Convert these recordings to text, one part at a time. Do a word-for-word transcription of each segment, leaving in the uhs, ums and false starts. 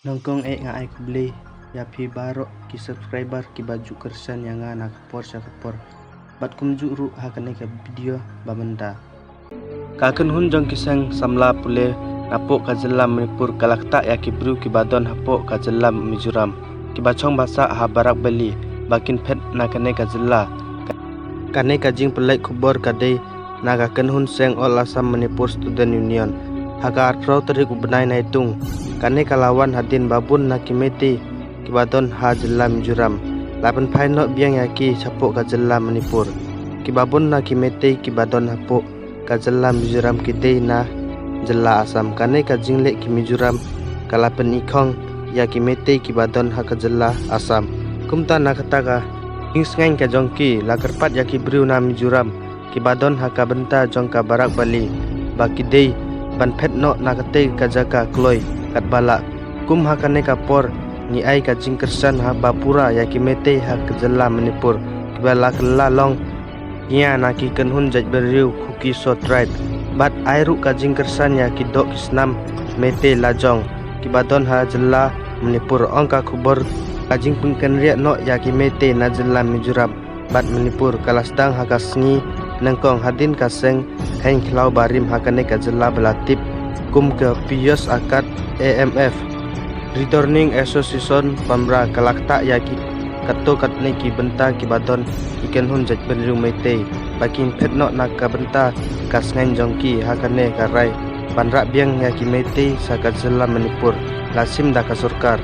Nyngkong eh nga ai khublei ïa phi baroh ki subscriber kiba ju kyrshan ïa nga na ka por sha ka por. Bad kumjuh ruh ha kane ka video ba mynta. Ka kynhun jong ki seng samla pule napoh ka jylla Manipur ka la ktah ïa ki briew kiba don hapoh ka jylla Mizoram kiba chong ba sah ha Barak Valley ba kin phet na kane ka jylla. Kane ka jingpynlait khubor ka dei na ka kynhun seng All Assam Manipur Student Union ha ka arphew tarik u bnai Naitung. Kane ka la wan hadien ba bun na ki Meitei kiba don ha jylla Mizoram la pynphai noh biang ïa ki shapoh ka jylla Manipur. Kiba bun na ki Meitei kiba don hapoh ka jylla Mizoram ki dei na jylla Assam. Kane ka jingleh ki Mizoram ka la pyni khong ïa ki Meitei kiba don ha ka jylla Assam. Kumta na kata ka jingsngewbha ka jong ki la kyrpad ïa ki briew na Mizoram kiba don ha ka bynta jong ka Barak Valley ba ki dei ban phet noh na katei ka jaka kloi katba lah. Kum ha kane ka por ngi ai ka jingkyrshan ha ba pura ïa ki Meitei ha ka jylla Manipur kiba la kylla long ïa na ki kynhun jaitbynriew Kuki Zo Tribe bad ai ruh ka jingkyrshan ïa ki doh ki snam Meitei lajong kiba don ha jylla Manipur, ong ka khubor. Ka jingpynkynriah noh ïa ki Meitei na jylla Mizoram bad Manipur ka la sdang ha ka sngi Nyngkong hadien ka seng kheiñ khlaw barim ha kane ka jylla ba la tip kum ka Piyos Akad A M F. Returning Association Pamra ka la ktah ïa ki katto katne ki bynta kiba don ki kynhun jaitbynriew Meitei ba kin phet noh na ka bynta ka sngew jong ki ha kane ka rai ban rah biang ïa ki Meitei sha ka jylla Manipur la shim da ka sorkar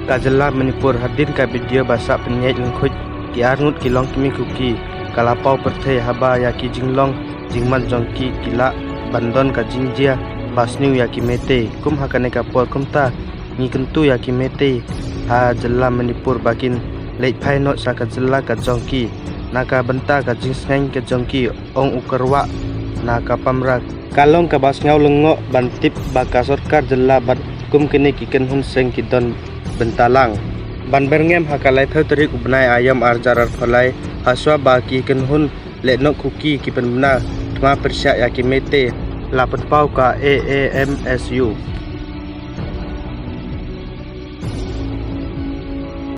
ka jylla Manipur. Hadien ka video ba sah pynïaid lyngkhuid ki arngut ki longkmie Kuki ka la paw pyrthei haba ïa ki jinglong jingman jong ki ki lah ban don ka jingjia ba sniew ïa ki Meitei. Kum ha kane ka por kumta ngi kyntu ïa ki Meitei ha jylla Manipur ba kin leit phai noh sha ka jylla ka jong ki na ka bynta ka jingsngewbha ka jong ki, ong u kyrwa na ka Pamra. Ka long kaba sngew lyngngoh ban tip ba ka sorkar jylla bad kum kine ki kynhun seng ki don bynta lang ban byrngem ha ka laiphew tarik u bnai Aïom arhajar arphew lai ha shuwa ba ki kynhun lehnoh Kuki ki pynbna thma pyrshah ïa ki Meitei, la pynpaw ka A A M S U.